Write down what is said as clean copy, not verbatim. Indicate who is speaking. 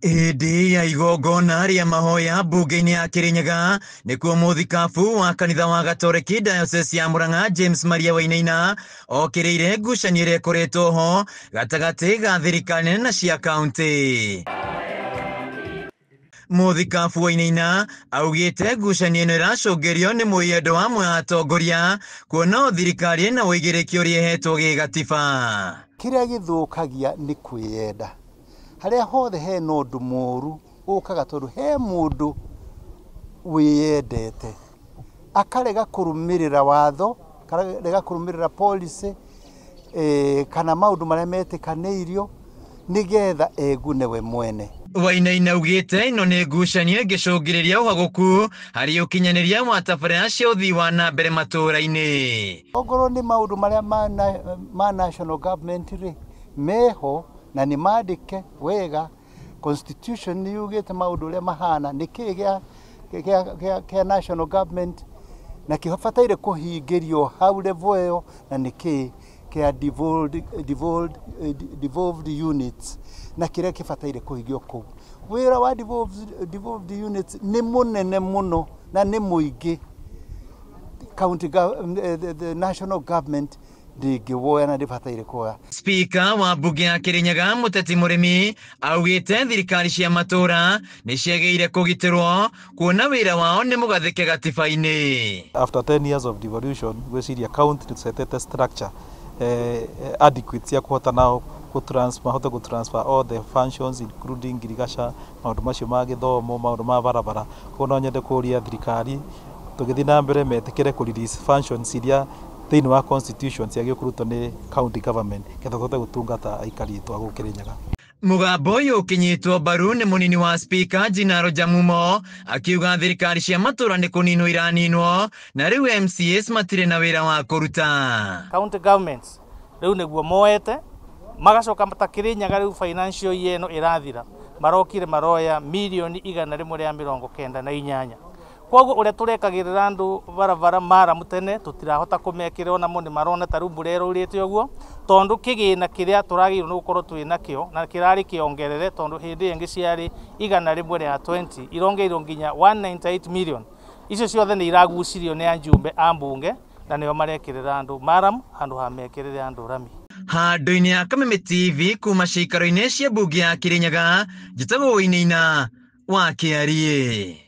Speaker 1: Hĩndĩ ya igongona rĩa mahoya mbunge-inĩ ya Kirinyaga nĩkuo mũthikabu wa kanitha wa Gatoreki Diocese ya Murang'a James Maria Wainaina okĩrĩire ngucanio ĩrĩa ĩkoretwo ho gatagatĩ ga thirikari nene na cia kaunti. Mũthikabu Wainaina augĩte ngucanio ĩno ĩracũngĩrio nĩ mwĩyendo wa amwe a atongoria kuona o thirikari ĩna ũigĩrĩki ũrĩa ĩhetwo gĩgatiba.
Speaker 2: Kĩrĩa gĩthũkagia nĩ kwĩyenda. Harĩa hothe hena ũndũ mũru ũkaga tondũ he mũndũ wĩyendete akarega kũrũmĩrĩra watho, akarega kũrũmĩrĩra policy kana maũndũ marĩa metĩkanĩirio nĩgetha egune we mwene.
Speaker 1: Wainaina augĩte ĩno nĩ ngucanio ĩngĩcũngĩrĩria ũhagũku harĩ ũkinyanĩria wa tabarĩra cia ũthii wa na mbere matũũra-inĩ.
Speaker 2: Ongorwo nĩ maũndũ marĩa ma national government rĩ meho na nĩ mandĩke wega, constitution nĩ yugĩte maũndũ ũrĩa mahana, nĩ kĩĩ gĩa national government na kĩbataire kũhingĩrio hau level ĩyo, na nĩ kĩĩ kĩa devolved units na kĩrĩa kĩbataire kũhingio kũu. Wĩra wa devolved units nĩ mũnene mũno na nĩ mũingĩ. County the national government ndĩngĩwoya na ndĩbataire kuoya.
Speaker 1: Speaker wa mbunge ya Kirinyaga Mũteti Mũrĩmi augĩte thirikari cia matũũra nĩ ciagĩrĩire kũgitĩrwo kuona wĩra wao nĩ mũgathĩke gatiba-inĩ.
Speaker 3: After 10 years of devolution, gwĩciria county nĩ tũcetete structure adequate cia kũhota nao mahote gũ-transfer all the functions including ngirigaca, maũndũ macio ma gĩthomo, maũndũ ma barabara. Koguo no nyende kũria thirikari tũgĩthiĩ na mbere metĩkĩre kũ release functions iria thĩinĩ wa constitution ciagĩrĩirwo kũrutwo nĩ county government getha tũhote gũtungata aikari aitũ a gũkũ Kĩrĩnyaga.
Speaker 1: Mũgambo ũyũ ũkĩnyitwo mbaru nĩ mũnini wa speaker Jinaro Jamumo akiuga thirikari cia matũũra nĩ kũninwo iraninwo na rĩu MCAs matirĩ na wĩra wa kũruta.
Speaker 4: County governments rĩu nĩguo moete magacoka ta Kĩrĩnyaga rĩu financial year ĩno ĩrathira marokire maroya mirioni 198. Koguo ũrĩa tũrekagĩrĩra andũ barabara maramu tene tũtirahota kũmekĩra ona mo nĩ marona ta rĩu mbura ĩraurĩte ũguo tondũ kĩgĩna kĩrĩa tũragĩrĩirwo nĩ gũkorwo twĩ nakĩo na kĩrarĩ kĩongerere tondũ hĩndĩ ĩngĩ ciarĩ 120 irongereirwo nginya 198 million. Icio ciothe nĩ iragucirio nĩ anjumbe a mbunge na nĩo marekĩrĩra andũ maramu handũ ha mekĩrĩre andũ rami.
Speaker 1: Handũ-inĩ ya Kameme TV kuma ciikaro-inĩ cia mbunge ya Kĩrĩnyaga, njĩtagwo Wainaina wa Kĩariĩ.